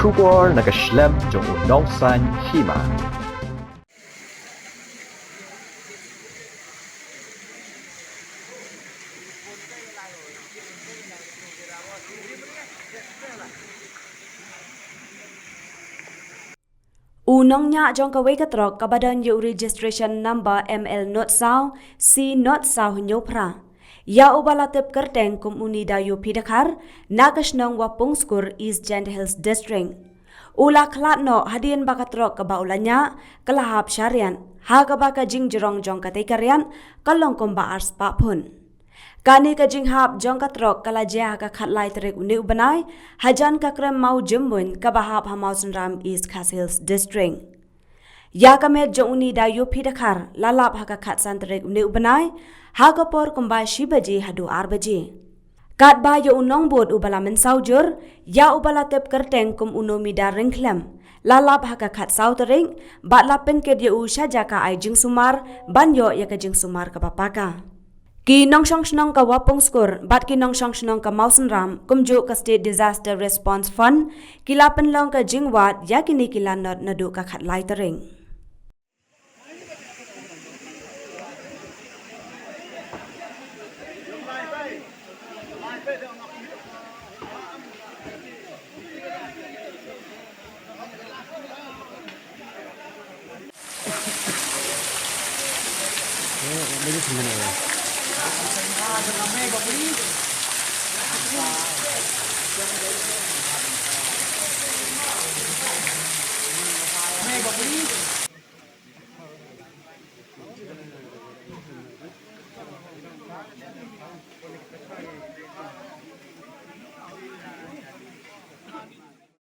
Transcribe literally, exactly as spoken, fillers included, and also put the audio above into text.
Khubor na ka shlem jong u nongsan hima. U nongñiah jong kawei ka trok kaba don ïa u registration number M L not saw C not saw hynñiew phra, ïa uba la tip kyrteng kum u Nidayu Pidakar, na ka shnong Wapungskur, East Jaintia Hills District. U la khlad noh hadien ba ka trok kaba u la ñiah ka la hap sha riat, ha kaba ka jingjrong jong katei ka riat ka long kumba arspah phun. Kane ka jinghap jong ka trok ka la jia ha ka khatlai tarik une u bnai, hajan ka krem Mawjymwin kaba hap ha Mawsynram, East Khasi Hills District. Ïa ka met jong u Nidayu Pidakar la lap ha ka khatsan tarik une u bnai, ha ka por kumba shi baje haduh ar baje. Katba ïa u nongbud uba la mynsaw jur, ïa uba la tip kyrteng kum u Nomida Ryngkhlem, la lap ha ka khatsaw tarik, bad la pynkit ïa u sha jaka ai jingsumar, ban ïoh ïa ka jingsumar kaba paka. Ki nongshong shnong ka Wapungskur bad ki nongshong shnong ka Mawsynram, kumjuh ka State Disaster Response Fund, ki la pynlong ka jingwad ïa kine ki lanot naduh ka khatlai tarik.